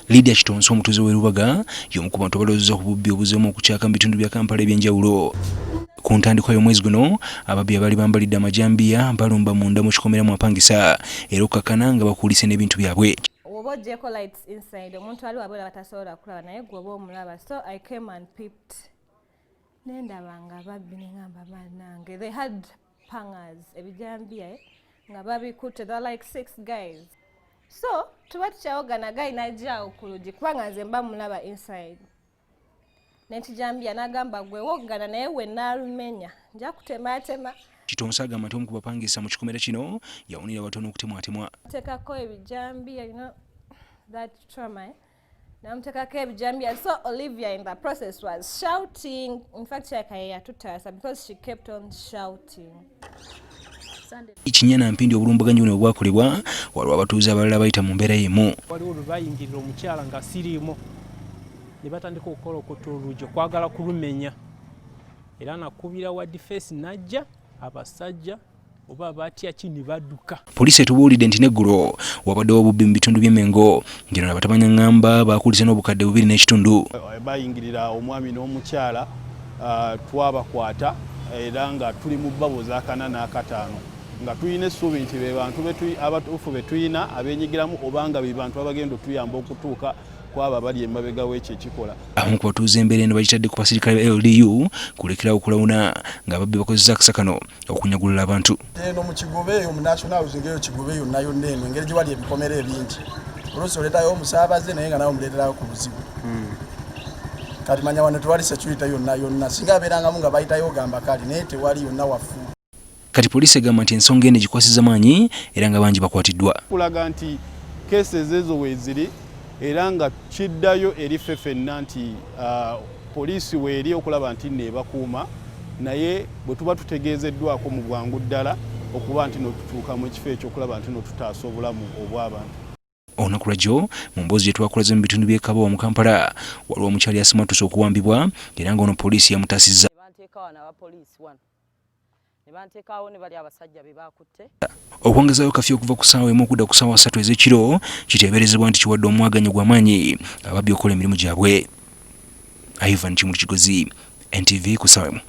Lydia Kitonsa, omutuuze w'e Lubaga, y'omu ku bantu abalowooza ku bubbi obuzeemu okukyaka mu bitundu bya Kampala eby'enjawulo. Ku ntandikwa y'omwezi guno, ababbi abaali bambalidde amajambiya balumba munda mu kikomera mw'apangisa era okukakkana nga bakuulise n'ebintu byabwe. Oba ogyeko lights inside, omuntu ali wabwera batasobola kulaba, naye gwe oba omulaba. So I came and peeped, nendaba nga babbi, neŋamba bannange, they had pangas, ebijambiya, eh, nga babikutte. They're like six guys. So tuba tukyawogana, guy najjaawo ku luggi, kubanga nze mba mulaba inside nekijambiya, nagamba, "Gwe woggana, naye we naalumenya nja kutematema." Kitonsa agamba nti omu ku bapangisa mu kikomera kino yawunira watono okutemwatemwa. Tekako ebijambiya, you know that trauma, eh? Namutekako ebijambiya. So Olivia in the process was shouting. In fact, kyaka ye yatutaasa because she kept on shouting. Kinyana mpindi obulumbaganyi buno bwe bwakolebwa, waliwo abatuuze abalala bayita mu mbeera y'emu. Waliwo lwe bayingirira omukyala nga siriimu, ne batandika okukolokota oluggi okwagala kulumenya, era nakubira wa defense najja, abasajja oba batya ki ne badduka. Poliisi etubuulidde nti neggulo wabaddewo obubbi mu bitundu by'e Mengo, ngeno abatamanya ŋŋamba bakuulise n'obukadde 2.5. Bayingirira omwami n'omukyala, twabakwata era nga tuli mu bbabuza akana n'akataano, nga tulina essuubi nti be bantu abatuufu be tulina abenyigiramu, oba nga be bantu abagenda otuyamba okutuuka kwabo abali emabega w'ekyo ekikola. Abamu ku batuuze embeera eno bagitadde ku basirikale ba LDU kulekerawo okulawuna ng'ababbi bakozesa akasa kano okunyagulula abantu. Eno mu Kigobe eyo mu National Housing eyo Kigobe yonna yonna eno, engeri gye wali ebikomera ebingi, oluusi oleetayo omusaabaze naye nga nawe omuleeterayo ku buzibu. Kati manya wano tewali security yonna yonna. Singa abeerangamu nga bayitayo ogamba kale, naye tewali, yonna wafu. Kati poliisi egamba nti ensonga eno egikwasiza maanyi era nga bangi bakwatiddwa. Kulaga nti cases ezo weeziri, era nga kiddayo eri ffe ffenna nti poliisi weeri okulaba nti nno ebakuuma, naye bwe tuba tutegeezeddwako mu bwangu ddala okuba nti notutuuka mu kifo ekyo okulaba nti notutaasa obulamu obw'abantu. Olunaku lwajjo mu mboozi gye twakulaze mu bitundu by'e Kabowa mu Kampala, waliwo omukyala yasimattuse okuwambibwa era ng'ono poliisi yamutaasizza. Ne banteeka wano abapoliisi wano, ne banteekawo ne bali abasajja be bakutte. Okwongezayo kafyu okuva ku ssaawa 1 okudda ku ssaawa 3 ez'ekiro kiteeberezebwa nti kiwadde omwaganyo gw'amaanyi ababbi okukola emirimu gyabwe. Ivan Kimuli Kigozi, NTV, ku ssaawa 1.